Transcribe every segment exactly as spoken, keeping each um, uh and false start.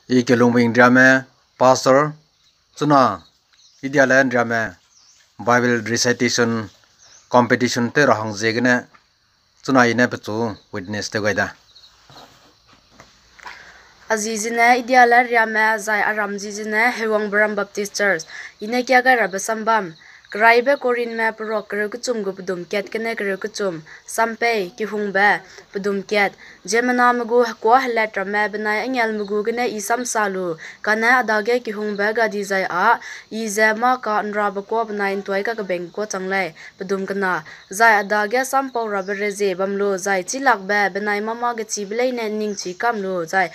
I Kelungbing Nriame, Pastor, chuna, Idiale Nriame, Bible recitation competition tew ra hang ziegene, chuna i ne pechu witness tew gai da. A zi zene Idiale Nriame zai a ram zi zene Hewangberam Baptist Church. I ne kia gai rabe sambam, Keraibe Korinthme peruak kereu kechum gu pedum kat gene kereu kechum, sampei, kehungbe, pedum kat, ziemmename gu hekuâ helat ramme benai angelme gu gene i sam sa lu, kane a dage kehungbe gadi zai â, i ze mâ ka'nrabe kuâ benai ’ntuai kakebeng kuâ chang lei, pedum kena, zai a dage sampau rabe rezie bam lu, zai chîlakbe benai mâ-mâ gechibe leine ’nningchi kam lu, zai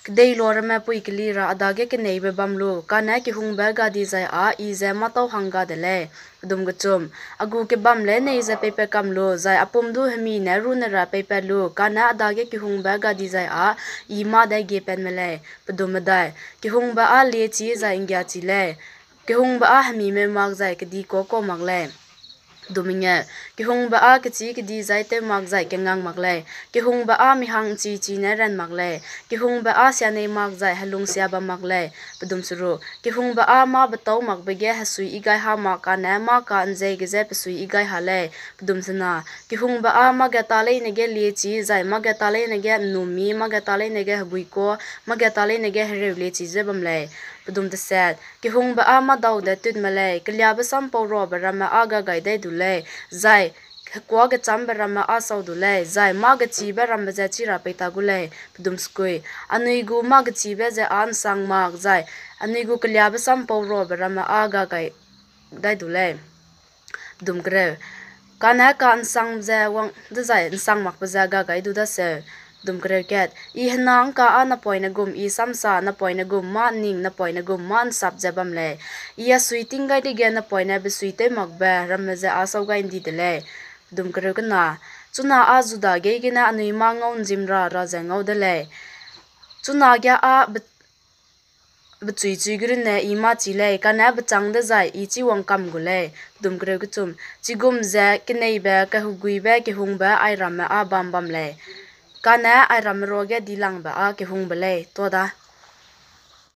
kedeiloa ramme pui keli ra a dage keneibe bam lu, kane kehungbe gadi zai â i ze mâ-tâu hangga de lei, pedum kechum, a gu kebamle nei ze peipat kam lu, zai a pum du hemi ne rûne ra peipat lu, kane a dage kehungbe gadi zai â i mâ de giepat me lei, pedum medai, kehungbe â liechi zai ’nggiachi lei, kehungbe â hemi meu mak zai kedi kuâ kau mak lei. Pedum mengeu, kehungbe â kechî kedi zai tew mak zai kengang mak lei, kehungbe â mi hang ’nchi-chi ne ran mak lei, kehungbe â sianei mak zai helungsia bam mak lei, pedum seruk, kehungbe â mâ betâu makbe ge hesui i gai ha mak kane mâ ka'nzei ge je pesui i gai ha lei, pedum sena, kehungbe â mâ ge ta leine ge liechi zai mâ ge ta leine ge ’nnummi, mâ ge ta leine ge heguikuâ, mâ ge ta leine ge hereu liechi ze bam lei, pedum teset, kehungbe â mâdau de tut me lei, keliâbe sampau ruabe ramme â ga gai dai du lei, zai hekuâ gechâmbe ramme â sau du lei, zai mâ gechibe rambe ze chî ra pei ta gu lei, pedum sekui, anui gu mâ gechibe ze â ’nsang mak, zai anui gu keliâbe sampau ruabe ramme â ga gai dai du lei. Pedum kereu, kane ka'nsang ze wang dezai ’nsang makbe ze ga gai du daseu. Pedum kereu kat, I hena ’ngka â napoine gum, I samsa napoine gum, mâ ’nning napoine gum, mâ ’nsap ze bam lei. I a sui ting gai dege napoine besui tew makbe ramme ze â sau gai ’ndi de lei. Pedum kereu kena, chuna â Juda gei gene anui mâ ngau ’nzim ra ra ze ngau de lei. Chuna ge â be- bechui chui ge runne I mâ chi lei, kane bechâng dezai I chî wang kam gu lei. Pedum kereu kechum, chigum ze keneibe, keheguibe, kehungbe airamme â bam bam lei. Kane airamme ruage dilangbe â kehungbe lei, tuâ da.